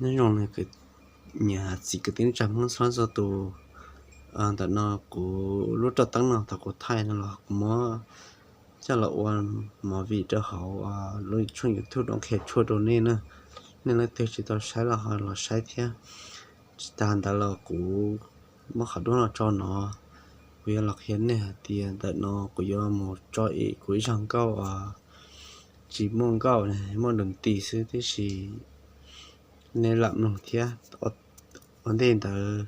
Nyob zoo, niam txiv kwv tij neej tsa Hmoob txhua leej txhua tus, ntawm no kuv lub roj teeb no thaum kuv thaij no los kuv muab coj los ua movie rau hauv lub tshooj YouTube Doo Qhia Tshuaj rau nej na. Nej leej twg tsis tau saib los ho los saib thiab. Tsis tas ntawd los kuv muab qhov duab no tso no, kuv yuav los qhia nej hais tias ntawm no kuv yuav mus tso ib kuv ib zaj nkauj uas tsis muaj nkauj, muaj doo tis xwb, tiam sis nej lam mloog thiab. Ua ntej ntawd,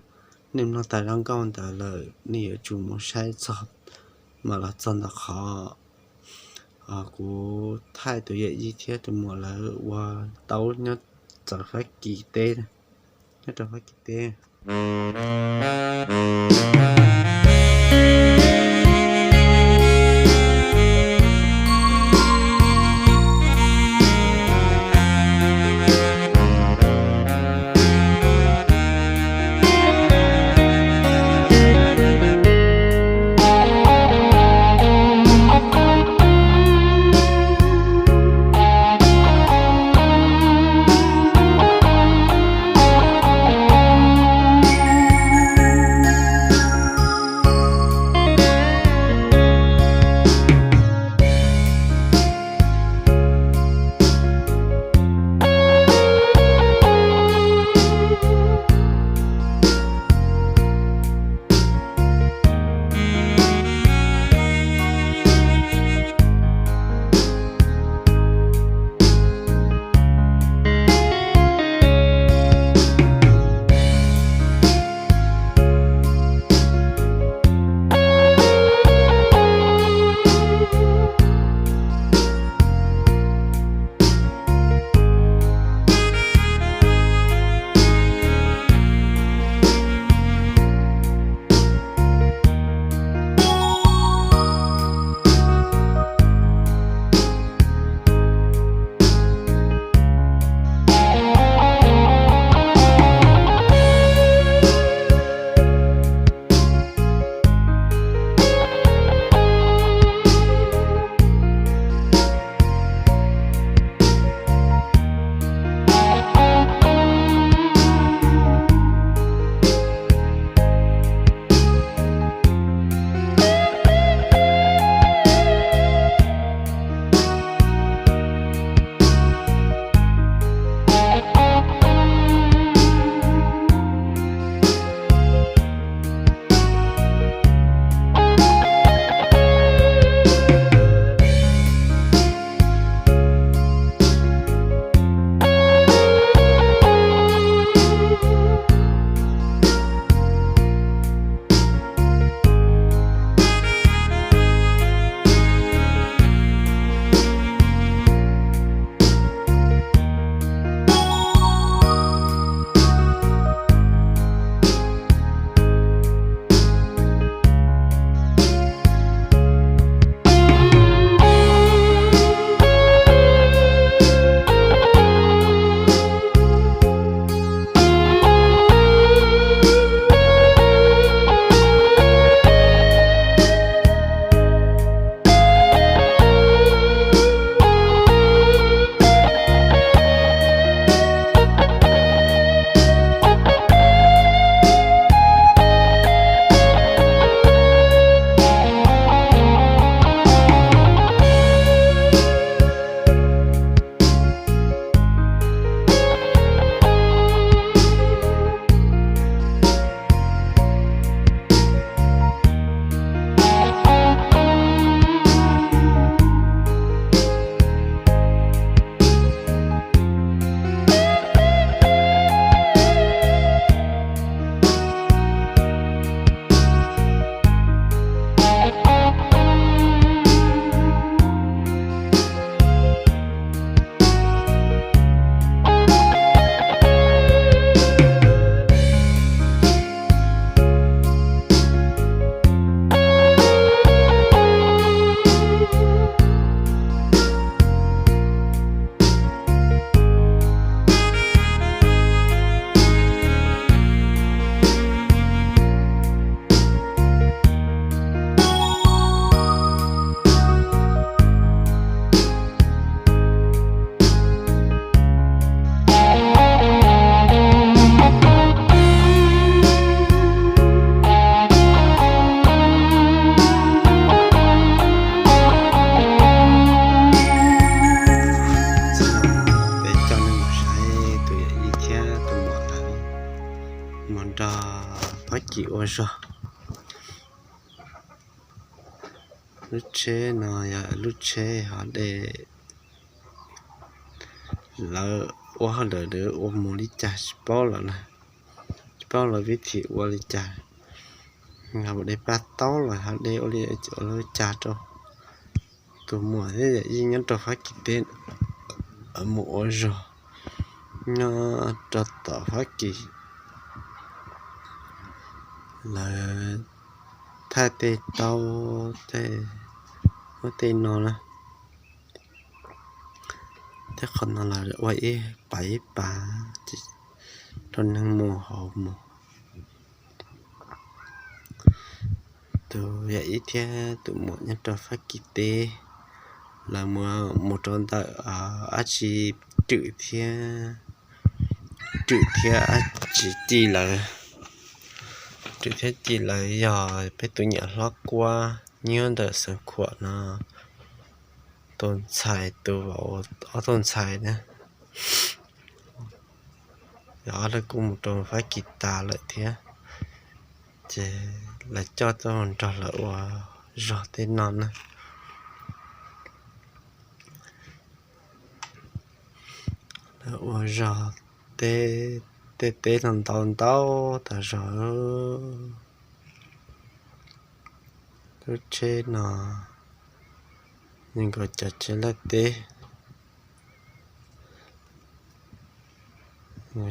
nej mloog tas zaj nkauj ntawd lawm nej yuav tsum mus saib txog, mam los txog ntawm qhov kuv thaij tus yawm yij thiab tus muam lawv ua taub nyob txawv Fab Kis teb, nyob rau Fab Kis teb. rau Fab Kis ua zog. Lub tsheb no yog lub tsheb hov de, lawv ua hauj lwm ua mus li cas tsis paub lawm na, tsis paub lawv vib thim ua li cas. Yog mus de paj taub los hov de ua li cas ua li cas rau. Tus muam thiab yawm yij nyob rau Fab Kis teb mus ua zog nyob rau tom Fab Kis, lawv thaij tej taub tej, tej no na. Tej qhov no los ua ib pas ib pas rau neeg mus hauv mus. Tus yawm yij thiab tus muam nyob rau Fab Kis teb, lawv mus, mus rau ntawm dab tsi, Rwm thiab, Rwm thiab dab tsi Ci lawv. Rwm thiab Ci lawv yog peb tus niam hlob Kuab nyob ntawm Xeev Khuam no tus ntxhais, tus vauv ob tug ntxhais na. Yog ob leeg kuj mus rau Fab Kis tas lawm thiab, ces lawv coj tuaj nrog lawv ua zog tej no na. Lawv ua zog teb, tej teb no ntau ntau tas zog. Lub tsheb no nkaus cov tsheb laj teb,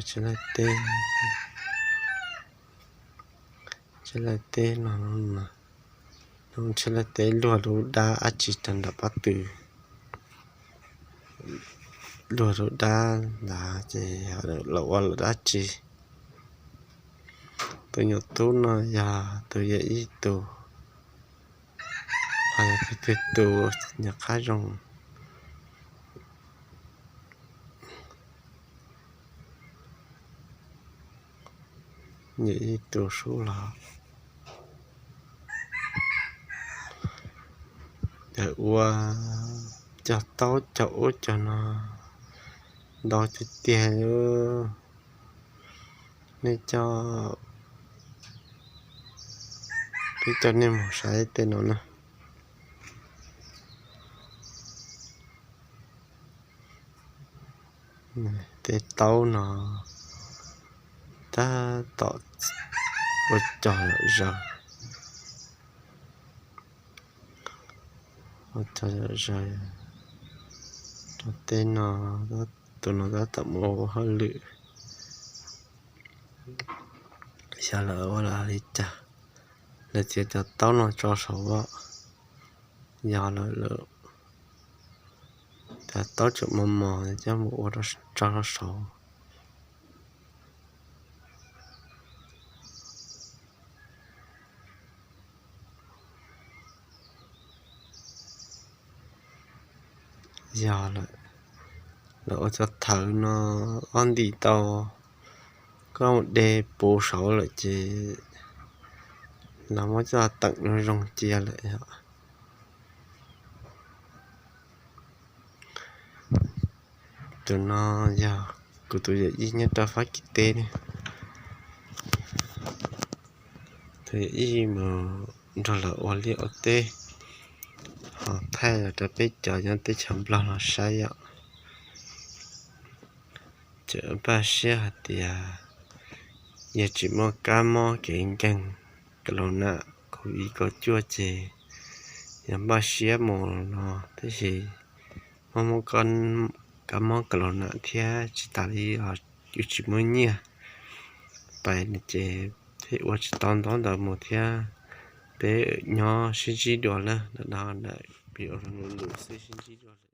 tsheb laj teb, tsheb laj teb no, tsheb laj teb luag lub dab dab tsi rau nram pob tw, luag lub dab ntawd ces lawv ua lawv dab tsi. Tus nyuam tub no yog tus yawm yij tus, ho yog tus twg tus nyuam qab zoo. Yawm yij tus sub los, ua cog taub cog ub cog no ntau tiag tiag. Nej coj, peb coj nej mus saib tej no na. Tej taub no tab tom ua cog zom zaws, ua cog zom zaws rau tej no. Tus no tab tom mus ua hauj lwm, xyov lawv ua li cas, lawv txiav cov taub no tso saud. Yog lawv, cov taub tseem mos mos coj mus ua tso rau saud. Yog lawm, lawv ua cov thawv no ob ntim tau, koj mus de puv saud lawm ces lawv muab coj teem zoo zoo cia lawm yom. Tus no yog kuv tus yawm yij nyob rau Fab Kis teb ne. Tus yawm yij mus nrog lawv ua liaj ua teb, ho thaij los rau peb cov nyob teb chaws Nplog no saib yom. Tseem npaj siab hais tias yog tsis muaj kab mob kev nkeeg, kaus laus nam covid kaum cuaj ces yog npaj siab mus no, tab sis muaj muaj kab mob kaus laus nam thiab tsis tas li os, yus tsis muaj nyiaj pais no ces thiaj ua tsis tau ntaub ntawv mus thiab. Peb nyob sib ntsib dua lawm, ntawm no ntawm video no lus xwb, sib ntsib dua.